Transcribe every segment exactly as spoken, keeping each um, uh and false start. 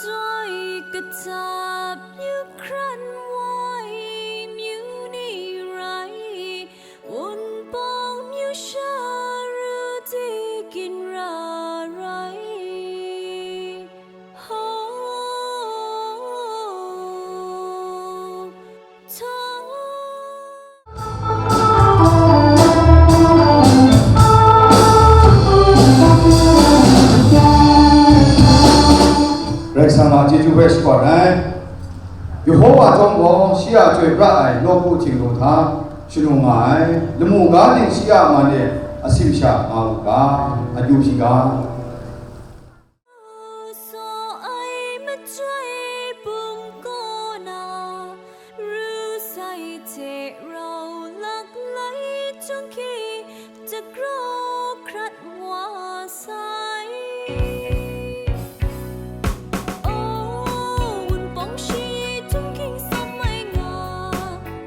Doi kachyap yu hkran wai myu ni rai, Wunpawng myu sha ru di ginra rai. Ho, Karai Kasang a chyeju hpe shakawn ai. Yehowa chyawm gaw shi a chyoi pra ai nawku htingnu hta shanu nga ai. Lamu ga ning shi a man e asim sha nga u ga, a yu shi ga. Saw ai machyoi bum kaw na, ru sai hte rau lak lai chyawm hki, dagraw hkrat wa sai. O, Wunpawng shi htung hking sawm ai nga,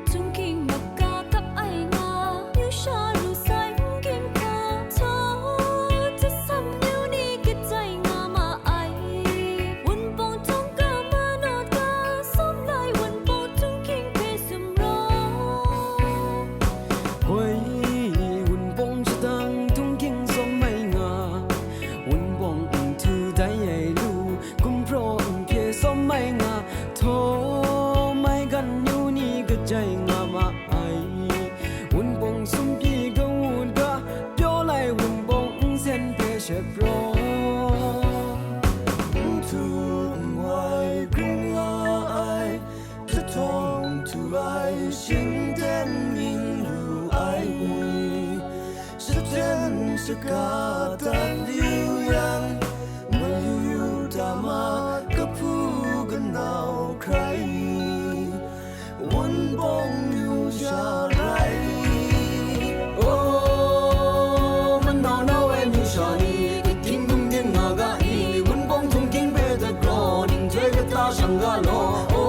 htung hking maka kap ai nga, yu sha ru sai n ging hta, htaw hta sam myu ni kadai nga ma ai. Wunpawng htung ga manaw ga, sawm lai Wunpawng htung hking hpe sumraw. Hoi, Wunpawng shadang htung hking sawm ai nga, Wunpawng nhtu dai ai lu, gumhpraw nhpye sawm ai nga, htaw mai gan yu ni kadai nga ma ai. Wunpawng sumpyi kawut ga, pyaw lai Wunpawng nsen hpe shet praw. Nhtu nwai hkring nga ai, jahtawng htu ai shingteng ning lu ai. Shaten shaka dat yu yang, mayu yu da ma, kahpu kanau hkrai, Wunpawng myu sha rai. O, manau nau ai myu sha ni, kating dum ting nga ga i, Wunpawng htung hking hpe dagraw, ning joi kata shang ga law. O,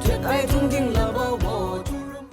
htet ai htung hking la ba gaw, htu rum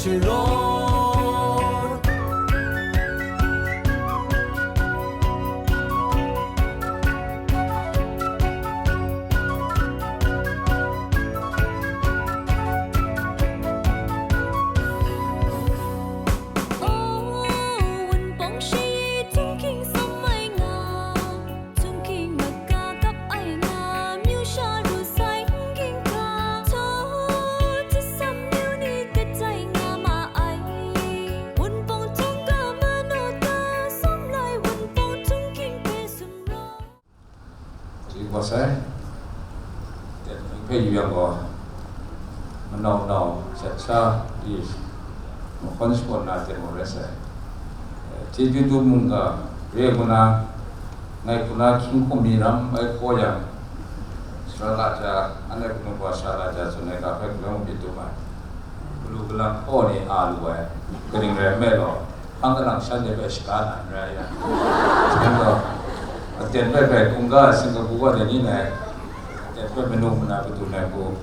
Lord. Chyeju kaba sai, teng hpe yu yang gaw, manau nau shat sha di mahkawn shakawn na teng gaw rai sai. Chyeju dum mungga re ngu na, ngai hku na hkying hkum mi ram bai hkaw yang, sara la ja, anhte hkunu gaw sara la ja tsun ai ga hpe galoi mung myit dum ai. Galu galang hkaw ni a lu ai, kaning rai nme law, hpang kalang shan de hpe shaga na n rai ya. Shan gaw, aten hpe hpe hkungga Singapore wa de ni nai, aten hpe manu mana kadu nai hku,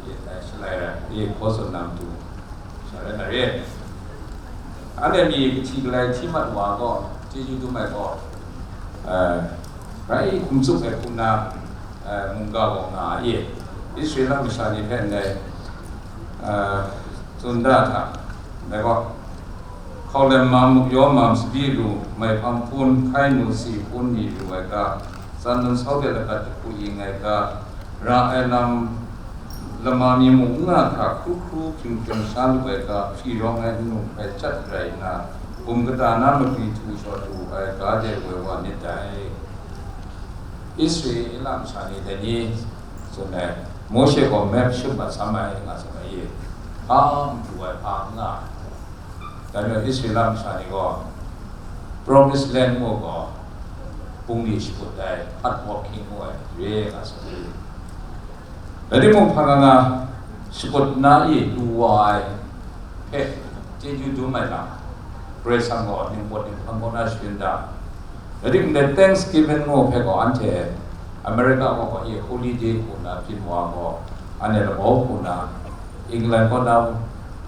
ye tai shalai rai, ye hkaw tsun na matu, sha rai na re. Anhte mi kahti kalai hti mat wa gaw, chyeju dum ai gaw, eh, rai hkum tsup ai hku na, eh, mungga gaw nga a ye. Israela masha ni hpe ndai, eh, tsun da hta, ndai gaw, hkaulem mam, yaw mam, sabi lu, maihpang hpun, hkai nu, si hpun mi lu ai ga, tsan nun sau de lagat jahku ing ai ga, ra ai lam, lama mi mung n nga hkra hkru hkru hpring hpring sha lu ai ga, hpyi rawng ai nnu hpe chyat rai nna, bum kata na magwi htu shaw lu ai ga de woi wa myit dai. Israela masha ni dai ni tsun ai, Mawshe gaw mep shut mat sam ai nga tsun ai, hpa n pru ai, hpa n nga ai. Dai majaw Israela masha ni gaw Promised Land ngu gaw bungli shakut ai, hard working ngu ai, re nga tsun ai. Rai timung, hpa nga nga shakut na i lu wa ai hpe chyeju dum ai lam, Karai Kasang gaw ningpawt ninghpang kaw na sharin da. Rai timung, ndai Thanksgiving ngu hpe gaw anhte America kaw gaw i holiday hku na byin wa gaw, anhte labau hku na England kaw na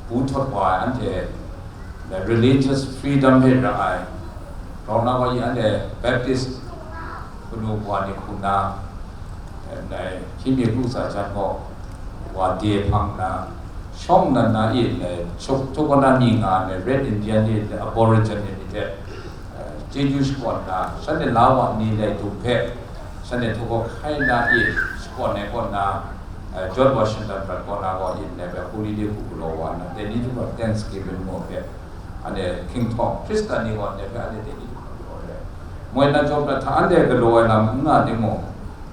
bu htawt wa ai anhte religious freedom hpe ra ai, grau na gaw i anhte Baptist kanu wa ni hku na, ndai hkying mi kru tsa jan gaw, wa de hpang nna, shawng nnan na e ndai, Chukotka mi nga ai Red Indian ni, Aborigine ni hte, eh, chyeju shakawn nna, shanhte la wa ni lai dum hpe, shanhte htaw gaw hkai na e shakawn ai kaw na, eh, George Washington prat kaw na gaw, yin ndai hpe holiday hku galaw wa nna, dai ni chyawm gaw Thanksgiving ngu hpe, anhte hkinghtaw, Hkristan ni gaw ndai hpe anhte dai ni chyawm gaw galaw ai. Moi na jawm prat hta anhte galaw ai lam n nga timung,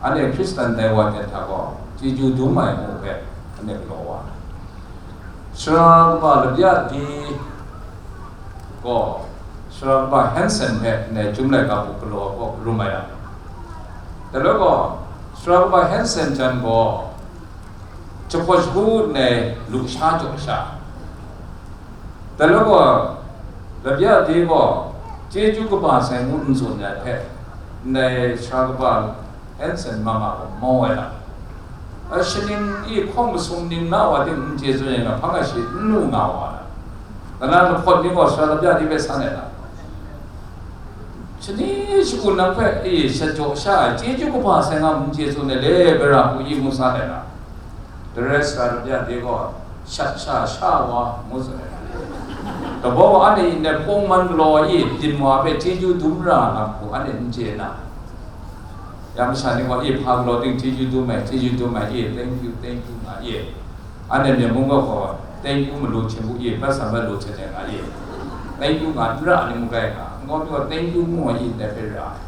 anhte Hkristan dai wa ten hta gaw chyeju dum ai ngu hpe anhte galaw wa ai. Sara kaba labya di gaw, sara kaba Hanson hpe ndai Chyum Laika hku galaw ai hku rum ai yang, dai loi gaw, sara kaba Hanson jan gaw, jahpawt shagu ndai lusha jaw sha, dai loi gaw, labya de gaw, chyeju kaba sai ngu n tsun ai hpe, ndai sara kaba Hanson mama gaw mau ai lam, a, shaning i hkawng masum ning na wa ting n chye tsun ai nga, hpang a shi n lu nga wa ai lam, kanan lahpawt ni gaw sara labya ni hpe san ai lam, shani sha-un nang hpe i sha jaw sha ai, chyeju kaba sai nga n chye tsun ai le, gara hku i ngu san ai lam, the rest sara labya ni gaw shat sha sha wa ngu tsun ai lam, kabaw wa anhte yin dai hpawng man galaw i byin wa hpe chyeju dum ra lam hku anhte n chye na. Ya masha ni gaw, e, hpa galaw ting, chyeju dum ai, chyeju dum ai, e, thank you, thank you nga, e. Anhte Myen mung gaw, thank you malu hten bu, e, bat sam bat lu hten e nga, e. Thank you nga, n ra ni mung rai nga, n gaw mi gaw, thank you ngu ai, e, ndai hpe ra ai.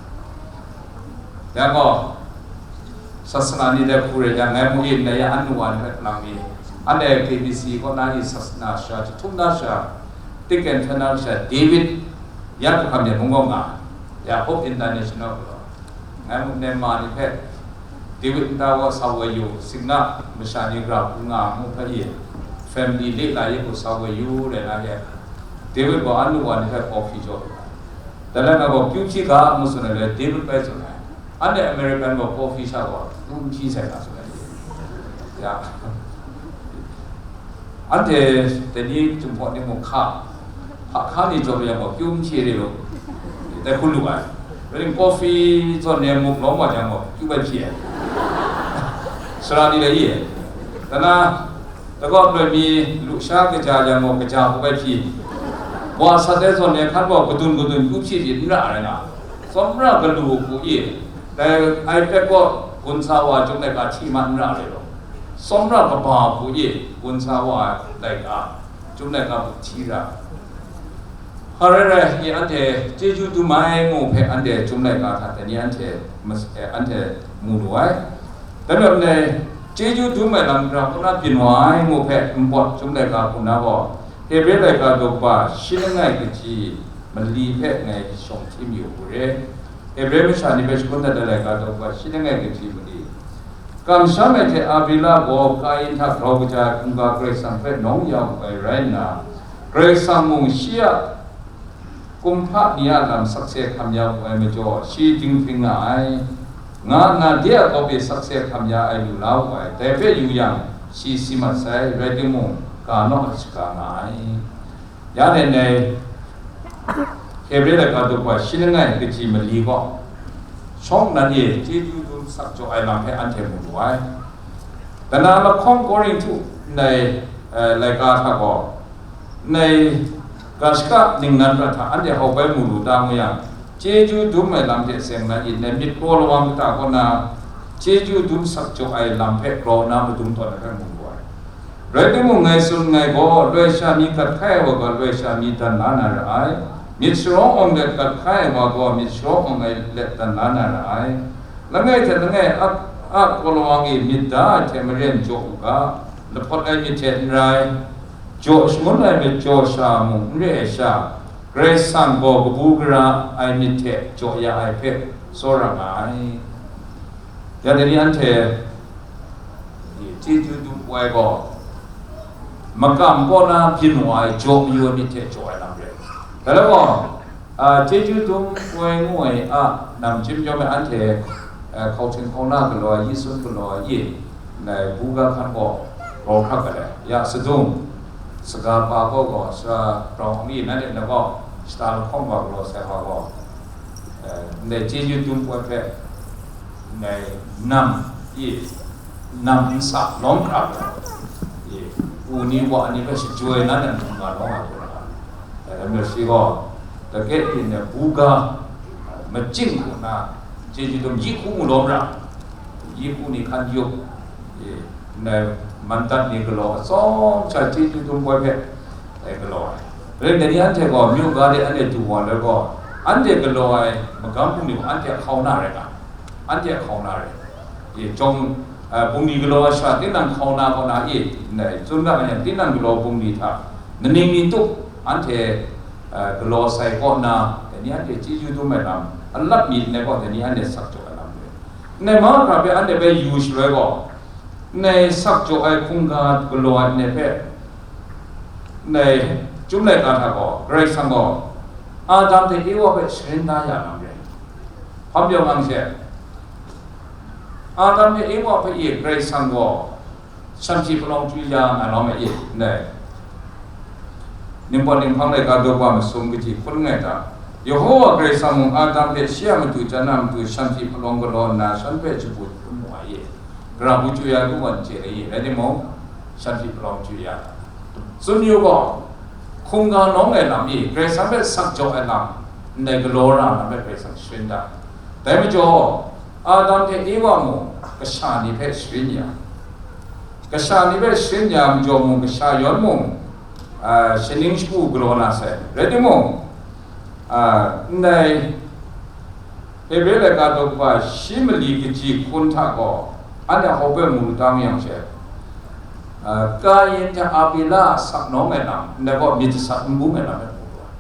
Ya gaw, sasana ni dai hku rai yang, ngai mu, e, ndai ya, anu wa ni hpe lang mi, anhte K B C kaw na, e, sasana sha, jahtum na sha, Tik N Tran na sha, David, ya hkam Myen mung gaw nga, ya Hope International gaw. Ngai muk nem ma ni hpe, David nta gaw sa woi yu, Singna masha ni gara hku nga mu hpe i, family le la ye gaw sa woi yu rai na ye, David gaw anu wa ni hpe coffee jaw lu ai. Dai rai nga gaw, kyu hpyi ga ngu tsun ai le, David bai tsun ai. Anhte American gaw coffee sha gaw, kyu n hpyi sai nga tsun ai. Ya. Anhte dai ni Jinghpaw ni muk hka, hpa hka ni jaw yang gaw, kyu n hti re lu, dai hkun lu ai. Rai nang, coffee zawn e muk lawm wa jang gaw, kyu bai hpyi ai. Sara ni lai i, dai na, dai gaw loi mi lusha kaja yang gaw, kaja hku bai hpyi. Wa sat ai zawn e hkan gaw, kadun kadun kyu hpyi hpyi n ra ai na. Tsawmra galu hku i, dai iPad gaw gun sa wa chyum laika hti ma n ra ai law. Tsawmra kaba hku i, gun sa wa ai laika, chyum laika hku hti ra. Hpa rai rai, i anhte chyeju dum ai ngu hpe anhte chyum laika hta dai ni anhte mas-, eh, anhte mu lu ai. Dai majaw, chyeju dum ai lam hkra kaw na byin wa ai ngu hpe npawt chyum laika hku na gaw, Hebre laika daw kaba shi langai kaji mali hpe ngai shawng hti mayu u re. Hebre masha ni hpe shagun dat ai laika daw kaba shi langai kaji mali. Kamsham ai hte Abila gaw Kayin hta grau kaja ai hkungga Karai Kasang hpe nawng ya wu ai rai nna, Karai Kasang mung shi a kumhpa ni a lam sakse hkam ya wu ai majaw, shi dinghpring nga ai, nga nna de a kaw pyi sakse hkam ya ai lu la wu ai, dai hpe yu yang, shi si mat sai, rai timung, ga naw ai shaga nga ai. Ya nen dai, Hebre laika daw kaba shi langai kaji mali gaw, shawng nnan e chyeju dum sak jaw ai lam hpe anhte mu lu ai. Dai na lahkawng Korinhtu ndai, eh, laika hta gaw, ndai ga shaka ningnan prat hta anhte hau bai mu lu ta ngu yang, chyeju dum ai lam hte seng na i, ndai myit kraw lawang kata kaw na, chyeju dum sak jaw ai lam hpe grau na madung tawn ai hpe mu lu ai. Rai timung, ngai tsun nngai gaw, loi sha mi gat hkai ai wa gaw, loi sha mi dan la na ra ai. Myit sharawng awng let gat hkai ai wa gaw, myit sharawng awng ai let dan la na ra ai. Langai hte langai a, a kaw lawang e myit da ai hte maren jaw u ga, lahpawt ai myit hte n rai, jaw shangun ai myit jaw sha mung n re ai sha, Karai Kasang gaw kabu gara ai myit hte jaw ya ai hpe tsawra nga ai. Ya dai ni anhte chyeju dum ai gaw, makam kaw na byin wa ai jaw mayu ai myit hte jaw ai lam rai. Dai lam gaw, a, chyeju dum ai ngu ai a, namchyim yawm e anhte, a, hkau hting hkau na galaw ai, yi sun galaw ai, yi ndai buga hkan gaw grau hkrak ai. Ya sadung, saga pa gaw gaw, sara rau hkawng yi nanhte na gaw, shata lahkawng wa galaw sai wa gaw, eh, ndai chyeju dum ai hpe, ndai nam, i, nam nsa lawm hkra gaw, i, u ni wa ni hpe shajoi nan nan hkungga lawng ai hku ra. Dai lam rai shi gaw, dage byin ai buga, machying hku na, chyeju dum yi hku mu lawm ra, yi hku ni hkan yup, i, ndai mandat ni galaw, atsawm sha chyeju dum ai hpe, dai galaw ai. Rai nna, dai ni anhte gaw, myu ga de anhte du wa ai gaw, anhte galaw ai magam bungli gaw anhte a hkau na rai nga, anhte a hkau na rai. I, jawng, a, bungli galaw ai sha, tinang hkau na kaw na i, ndai, tsun ga ai, tinang galaw bungli hta, naning ni tup, anhte, a, galaw sai kaw na, dai ni anhte chyeju dum ai lam, a lap mi ndai gaw, dai ni anhte sak jaw ai lam rai. Ndai mahkra hpe anhte hpe yu shaloi gaw, ndai sak jaw ai hkungga galaw ai ndai hpe, ndai chyum laika hta gaw, Karai Kasang gaw Adam hte Ewa hpe sharin da ya na rai. Hpa majaw nang she, Adam hte Ewa hpe e Karai Kasang gaw shanhpyi palawng chyu ya nga lawm ai e, ndai Ningpawt Ninghpang laika daw kaba masum kaji hkun nngai ta? Yehowa Karai Kasang mung Adam hte shi a matu jan a matu shanhpyi palawng galaw nna, shan hpe shabu hkun mu ai e. Gara hku chyu ya ai hku gaw n chye ai e, rai timung, shanhpyi palawng chyu ya. Tsun yu gaw, hkungga nawng ai lam e, Karai Kasang hpe sak jaw ai lam, ndai galaw ra ai lam hpe Karai Kasang sharin da. Dai majaw, Adam hte Ewa mung kasha ni hpe sharin ya, kasha ni hpe sharin ya majaw mung, kasha yawn mung, a, shaning shagu galaw na sai. Rai timung, a, ndai Hebre laika daw kaba shi mali kaji hkun hta gaw, anhte hkau hpe mu lu ta mayang she, a, Kayin hte Abila a sak nawng ai lam, ndai gaw myit jasat n bung ai lam hpe mu lu ai.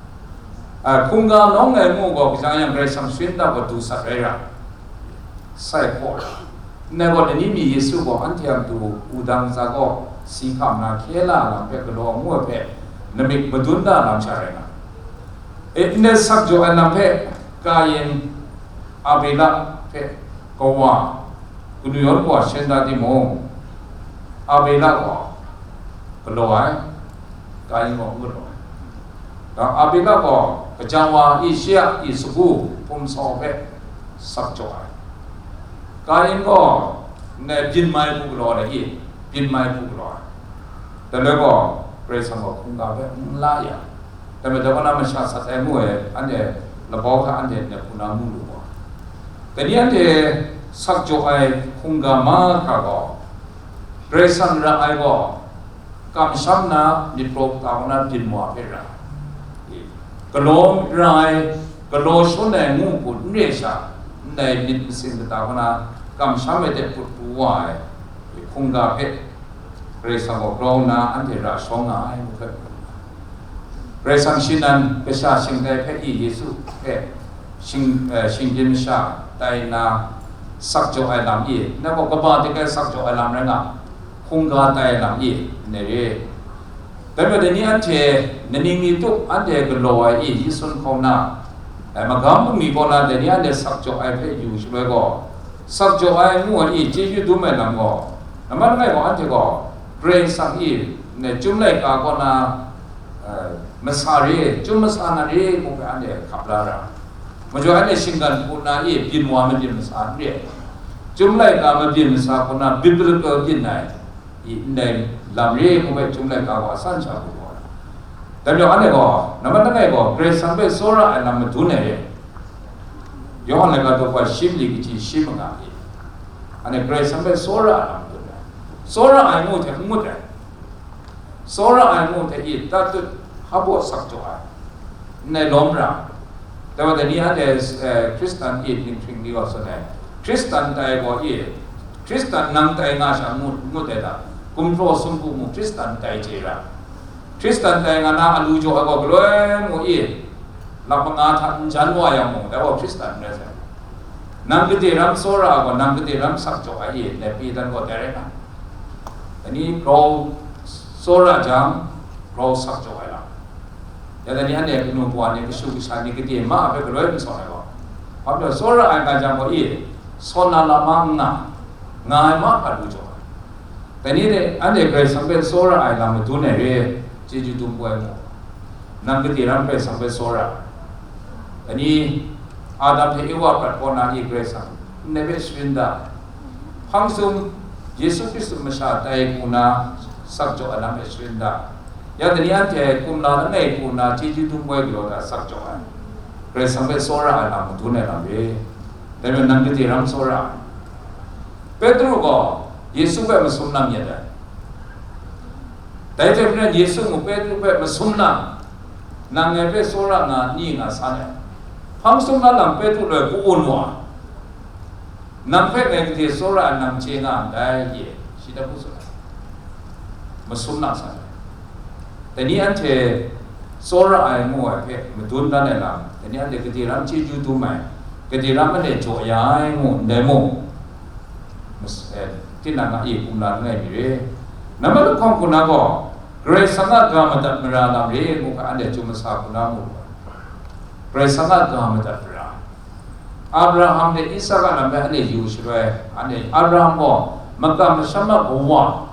A, hkungga nawng ai ngu gaw, kaja yang Karai Kasang sharin da gaw du sat rai ra, sai hkaw ra. Ndai gaw, dai ni mi Yesu gaw anhte a matu wudang ntsa gaw si hkam na hkye la lam hpe galaw ngu ai hpe, namik madun da lam sha rai nga. E, ndai sak jaw ai lam hpe Kayin, Abila hpe kawa, kanu yawn kawa sharin da timung, Abila gaw galaw ai, Kayin gaw n galaw ai. Dang Abila gaw gaja wa i shi a i sagu hpum sau hpe sak jaw ai. Kayin gaw ndai byin mai hku galaw ai i, byin mai hku galaw ai. Dai gaw Karai Kasang gaw hkungga hpe n la ya. Dai majaw, kaw na masha sat ai ngu ai, anhte labau hta anhte nep hku na mu lu gaw, dai ni anhte sak jaw ai hkungga mahkra gaw, Karai Kasang ra ai gaw, kamsham na myit praw kata kaw na byin wa hpe ra, galaw ra ai, galaw shawn ai ngu hku n re sha, ndai myit masin kata kaw na kamsham ai de put pru wa ai hkungga hpe Karai Kasang gaw grau nna anhte ra shawng nga ai ngu hpe, Karai Kasang shi nan kasha shingtai hpe i Yesu hpe shing, eh, shinggyim masha tai nna sak jaw ai lam i, na gaw kaba dik ai sak jaw ai lam rai nga, hkungga tai ai lam i, ndai re. Dai majaw, dai ni anhte, na ning ni tup anhte galaw ai i, Yesu hkau na, eh, magam bungli kaw na dai ni anhte sak jaw ai hpe yu shaloi gaw, sak jaw ai ngu ai i, chyeju dum ai lam gaw, nambat langai gaw anhte gaw Karai Kasang i, ndai Chyum laika kaw na, eh, masa re, Chyum masa nan re, ngu hpe anhte hkap la ra. Majaw anhte shinggan hku na i, byin wa mabyin masa n re. Chyum laika mabyin masa hku na biblical byin ai i, ndai lam re ngu hpe Chyum laika gaw a san sha hku gaw ai. Dai majaw anhte gaw, nambat langai gaw, Karai Kasang hpe tsawra ai lam madun ai re. Yawhan laika daw shi mali kaji shi manga i, anhte Karai Kasang hpe tsawra ai lam madun ai. Tsawra ai ngu hte n ngut ai. Tsawra ai ngu hte i, tatut hpa baw sak jaw ai, ndai lawm ra. Dai wa dai ni anhte, eh, Hkristan i dinghpring ni gaw tsun ai, Hkristan tai gaw i, Hkristan nang tai nga sha ngut, ngut ai ta? Gumhpraw sumpu mu Hkristan tai chye ra. Hkristan tai nga na alu jaw ai gaw galoi mu i, lak manga hta n jan wa yang mung, dai gaw Hkristan n rai sai. Nang gade ram tsawra ai gaw, nang gade ram sak jaw ai i, ndai Peter gaw dai rai nga. Dai ni grau tsawra jang, grau sak jaw ai lam. Ya dai ni anhte kanu kawa ni, kashu kasha ni gade ma hpe galoi n sawn ai gaw, hpa pyaw tsawra ai nga jang gaw i, sawn na lam ma n nga, nga ai mahkra lu jaw ai. Dai ni dai, anhte Karai Kasang hpe tsawra ai lam madun ai re, chyeju dum poi mu. Nang gade ram Karai Kasang hpe tsawra ai. Dai ni, Adam hte Ewa prat kaw na i Karai Kasang ndai hpe sharin da. Hpang sum Yesu Hkristu masha tai hku na sak jaw ai lam hpe sharin da. Ya dai ni anhte kumla langai hku na chyeju dum poi galaw da sak jaw ai. Karai Kasang hpe tsawra ai lam madun ai lam re. Dai majaw nang gade ram tsawra ai. Petru gaw Yesu hpe masum nang yet ai. Dai hte maren Yesu mung Petru hpe masum na, nang ngai hpe tsawra nga ni nga san ai. Hpang sum na lam Petru loi ka-un wa, nang hpe ngai gade tsawra ai nang chye nga ndai, ye, shi dan hku tsun ai. Masum na san ai. Dai ni anhte tsawra ai ngu ai hpe madun dan ai lam, dai ni anhte gade ram chyeju dum ai, gade ram anhte jaw ya ai ngu ndai mung, mas-, eh, tinang a e kumla langai mi re. Nambat lahkawng hku na gaw, Karai Kasang a ga madat mara lam re ngu hpe anhte Chyum masa hku na mu lu ai. Karai Kasang a ga madat mara. Abraham hte Isak a lam hpe anhte yu shaloi, anhte Abraham gaw makam masham a kawa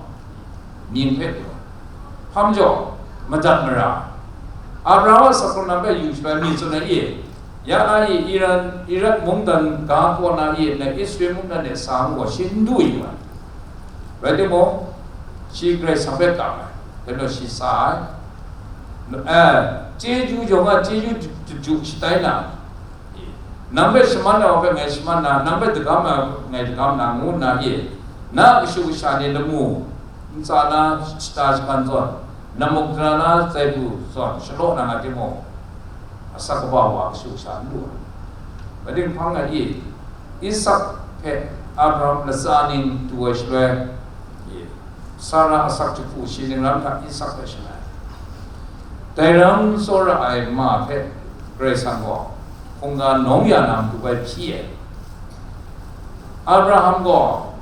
mying hpe lu ai. Hpa majaw, madat mara. Abraham a sakhkrum lam hpe yu shaloi mi tsun ai e, ya na i Iran, Irak mungdan ga kaw na i, na Israel mungdan de sa ngu gaw shi n du yu ai. Rai timung, shi Karai Kasang hpe kam ai, dai majaw shi sa ai. Eh, chyeju yawng a chyeju ju, ju, ju shatai na, nang hpe shaman ai wa hpe ngai shaman na, nang hpe dagam ai ngai dagam na, ngu nna e, na kashu kasha ni lamu ntsa na shata shagan zawn, namuk dara na zaibu zawn shalaw na nga timung, asak kaba wa kashu kasha n lu ai. Rai timung hpang ai e, Isak hpe Abraham latsa ning du ai shaloi, e, Sara asak jahku shi ningran hta Isak hpe shangai. Dai ram tsawra ai ma hpe Karai Kasang gaw hkungga nawng ya na matu bai hpyi ai. Abraham gaw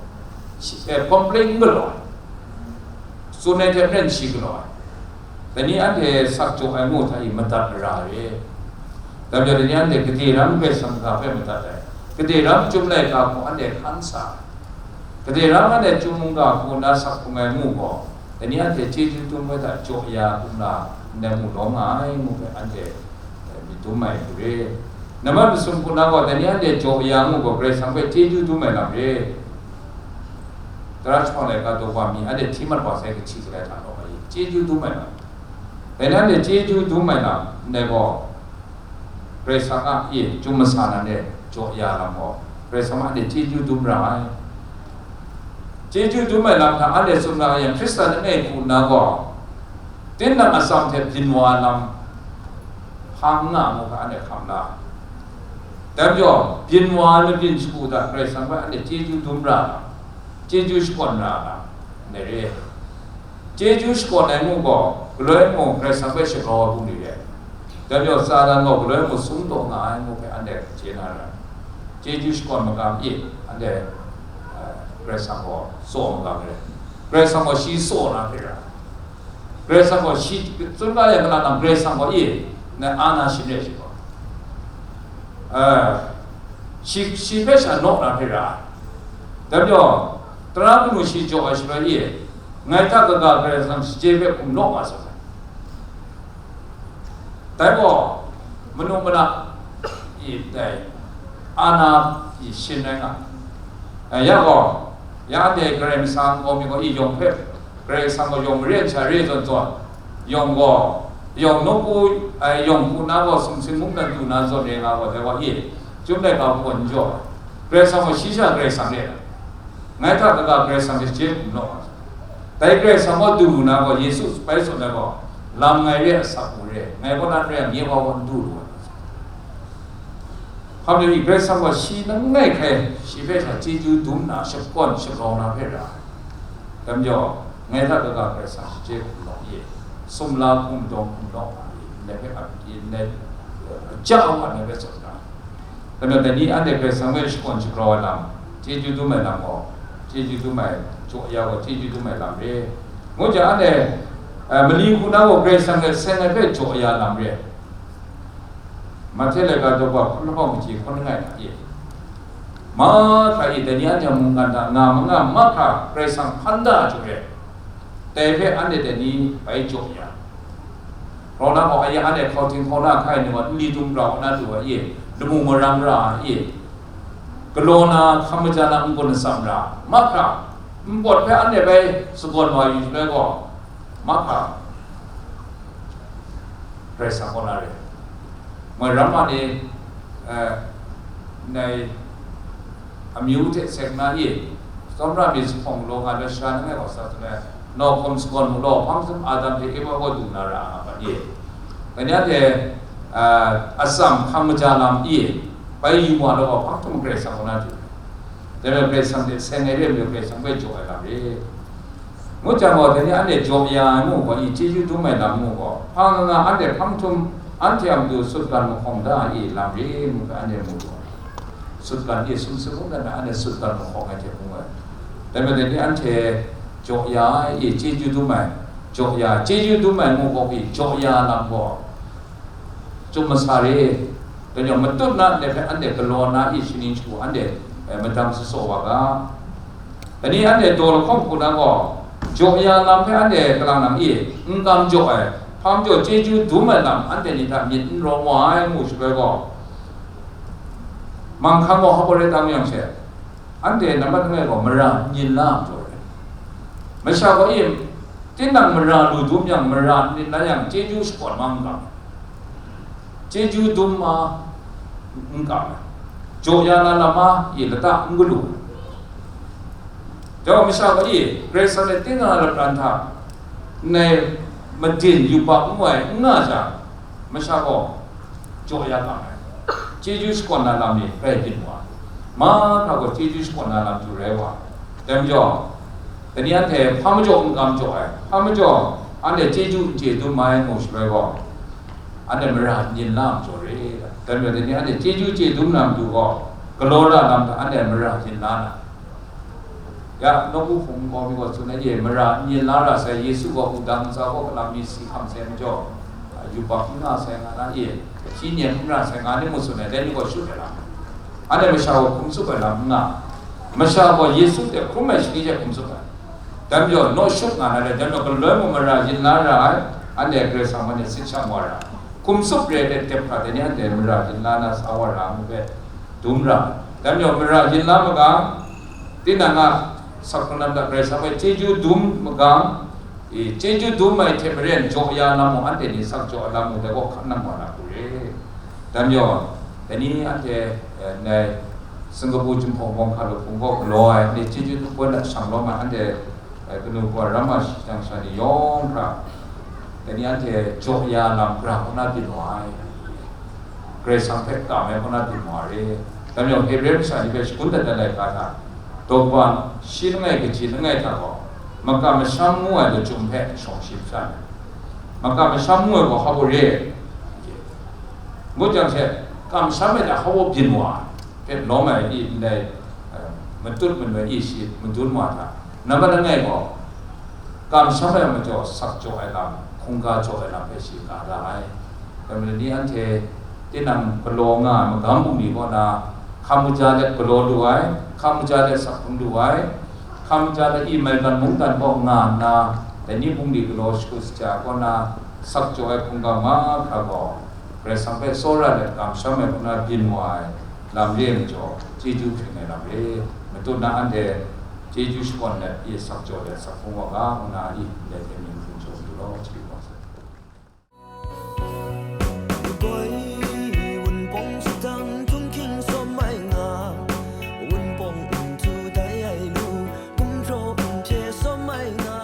shi, eh, complain n galaw ai. Tsun ai hte maren shi galaw ai. Dai ni anhte sak jaw ai ngu hta i madat mara re. Dai majaw dai ni anhte gade ram Karai Kasang ga hpe madat ai. Gade ram Chyum laika hku anhte hkan sa ai. Gade ram anhte Chyum mungga hku na sak hkrung ai ngu gaw, Dai ni anhte chyeju dum ai hta jaw ya hkrum la, ndai mu lawm nga ai ngu hpe anhte, eh, myit dum ai hku re. Nambat masum hku na gaw, dai ni anhte jaw ya ngu gaw, Karai Kasang hpe chyeju dum ai lam re. Tara jahpawng laika daw wa mi, anhte hti mat wa sai kahti kalai hta lawm ai, chyeju dum ai lam. Dai ni anhte chyeju dum ai lam, ndai gaw, Karai Kasang a, e, chyum masa nan e jaw ya lam gaw, Karai Kasang a anhte chyeju dum ra ai. Chyeju dum ai lam hta anhte tsun ra yang, Hkristan langai hku nna gaw, tinang atsam hte byin wa ai lam hpa n nga ngu hpe anhte hkam la. Dai majaw, byin wa ai mabyin shagu hta Karai Kasang hpe anhte chyeju dum ra lam, chyeju shakawn ra lam, ndai re. Chyeju shakawn ai ngu gaw, galoi mung Karai Kasang hpe shagrau ai bungli re. Dai majaw, Satan gaw galoi mung sum taw nga ai ngu hpe anhte chye na ra. Chyeju shakawn magam e, anhte, eh, Karai Kasang gaw tsaw magam re. Karai Kasang gaw shi tsaw na hte ra. Karai Kasang gaw shi, tsun ga yang, kalang nang Karai Kasang gaw e, na a na shin re shi gaw. Eh, shi, shi hpe sha naw na hte ra. Dai majaw, tara kanu shi jaw ai shaloi e, ngai hta kaga Karai Kasang shachye hpe hkum law nga saw ai. Dai gaw, manu mana, i, dai, a na, i, shin rai nga. Eh, ya gaw, ya anhte Karai Kasang gaw mi gaw, i, yawng hpe, Karai Kasang gaw yawng maren sha re zawn zawn, yawng gaw, yawng nawku, ai, yawng hku na gaw sumsing mungdan du na zawn re nga gaw, dai gaw, i, Chyum laika hpawng n jaw ai. Karai Kasang gaw shi sha Karai Kasang re ai. Ngai hta kaga Karai Kasang hte chye hkum law ai. Dai Karai Kasang gaw du lu na gaw, Yesu bai tsun ai gaw, lam ngai re ai, asak mu re, ngai kaw na n re ai, nye wa gaw n du lu ai. Hpa majaw i, Karai Kasang gaw shi langai hkrai, shi hpe sha chyeju dum nna, shakawn shagrau na hpe ra ai. Dai majaw, ngai hta kaga Karai Kasang shachye hkum law e, sumla hkum dawng hkum law nga e, ndai hpe ap, ndai, ja wa ndai hpe tsun ra ai. Dai majaw, dai ni anhte Karai Kasang hpe shakawn shagrau ai lam, chyeju dum ai lam gaw, chyeju dum ai, jaw ya gaw, chyeju dum ai lam re. Ngu jang, anhte, eh, mali hku na gaw Karai Kasang hte seng ai hpe jaw ya lam re. Mahte laika daw wa hkun lahkawng kaji hkun langai hta e, mahkra e, dai ni anhte a mungkan hta nga ma nga mahkra Karai Kasang hpan da ai hte re, dai hpe anhte dai ni bai jaw ya. Grau na gaw, a ya anhte hkauhting hkauna hkai ai ni gaw, nli dum grau na lu ai e, lamu maram ra ai e, galaw na, hkam maja na n-gun atsam ra, mahkra, npawt hpe anhte bai sagawn wa yu shaloi gaw, mahkra, Karai Kasang kaw na re. Moi ram ma ni, eh, ndai amyu hte seng na e, tsawmra myit lahkawng galaw nga ai sha langai gaw sa tsun ai, nawk hkum sagawn mu law, hpang jahtum Adam hte Ewa gaw du na ra nga ma ni? Dai ni anhte, eh, atsam hkam maja lam e, bai yu wa law gaw, hpang jahtum Karai Kasang kaw na du. Dai majaw Karai Kasang hte seng ai re ai majaw, Karai Kasang hpe jaw ai lam re. Ngu jang gaw, dai ni anhte jaw ya ai ngu gaw, i chyeju dum ai lam ngu gaw, hpa nga nga anhte hpang jahtum anhte a matu sutgan mahkawng da ai lam re ngu hpe anhte mu lu ai. Sutgan e sumsing mungdan na anhte sutgan mahkawng ai hte mu ai. Dai majaw, dai ni anhte jaw ya ai e, chyeju dum ai, jaw ya, chyeju dum ai ngu gaw, i jaw ya lam gaw, Chyum masa re, dai ni matut na ndai hpe anhte galaw na e, shaning shagu anhte, eh, madang sasawk wa ga. Dai ni anhte daw lahkawng hku na gaw, jaw ya lam hpe anhte kalang nang e, n kam jaw ai, hpa majaw chyeju dum ai lam anhte ni hta myit n rawng wa ai ngu shaloi gaw, manghkang gaw hpa gaw rai tam yang she, anhte nambat langai gaw mara n yin la ai majaw re. Masha gaw e, tinang mara lu dum yang, mara n yin la yang, chyeju shakawn ma n kam, chyeju dum ma n kam, jaw ya na lam ma e lata n galu. Dai wa masha gaw e, Karai Kasang hte tinang a lapran hta, ndai madin yubak n wai n nga jang, masha gaw jaw ya kang ai. Chyeju shakawn na lam ni rai byin wa, mahkra gaw chyeju shakawn na lam hte rai wa. Dai majaw, dai ni anhte hpa majaw n kam jaw ai, hpa majaw anhte chyeju n chye dum ai ngu shaloi gaw, anhte mara n yin la ai majaw re. Dai majaw, dai ni anhte chyeju chye dum na matu gaw, galaw ra lam hta anhte mara yin la na. Ya, nawku hpung nkau mi gaw tsun ai e, mara n yin la ra sai, Yesu gaw wudang ntsa gaw kalam mi si hkam sai majaw, yubak n nga sai nga na e, shi nyem n ra sai nga ni mu tsun ai, dai ni gaw shut ai lam. Anhte masha gaw hkum tsup ai lam n nga, masha gaw Yesu hte hkrum ai shani hte hkum tsup ai. Dai majaw, naw shut nga na rai, dai majaw, galoi mung mara yin la ra ai, anhte Karai Kasang hpe sit shang wa ra, hkum tsup re ai hte dep hkra, dai ni anhte mara yin la na sa wa ra ai hpe dum ra. Dai majaw, mara yin la magang, tinang a sak hkrung lam hta Karai Kasang hpe chyeju dum magang, i, chyeju dum ai hte maren jaw ya lam mung, anhte ni sak jaw ai lam mung dai kaw hkan nang wa na hku re. Dai majaw, dai ni anhte, eh, ndai Singapore Jinghpaw Mawng Hkalup Hpung kaw galaw ai, ndai chyeju dum ai hta shang lawm ai, anhte, eh, kanu kawa, ramma shi jang sha ni yawng hkra, dai ni anhte jaw ya lam gara kaw na byin wa ai, Karai Kasang hpe kam ai kaw na byin wa re. Dai majaw, Hebre masha ni hpe shagun dat ai laika hta, daw kaba shi langai kaji langai hta gaw, makam masham ngu ai lachyum hpe shawng shi hpyi ai. Makam masham ngu ai gaw hpa baw re? Ngut jang she, kamsham ai hta hpa baw byin wa ai hpe lawm ai i ndai, eh, matut manoi i shi madun wa hta, nambat langai gaw, kamsham ai majaw sak jaw ai lam, hkungga jaw ai lam hpe shi ga da ai. Dai majaw ni anhte tinang galaw nga ai magam bungli kaw na, hkam kaja let galaw lu ai, hkam kaja let sak hkrung lu ai, hkam kaja let i maigan mungdan kaw nga nna, dai ni bungli galaw shagu shaja kaw na, sak jaw ai hkungga mahkra gaw, Karai Kasang hpe tsawra let kamsham ai kaw na byin wa ai lam re ai majaw, chyeju hpring ai lam re. Matut na anhte chyeju shakawn let i sak jaw let sak hkrung wa ga, ngu na i ndai hte myit hpung jaw yu law, chyeju wa sai. Wunpawng shadang htunghking sawm ai nga, wunpawng nhtu dai ai lu, gumhpraw nhte sawm ai nga,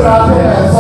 Hkra hpe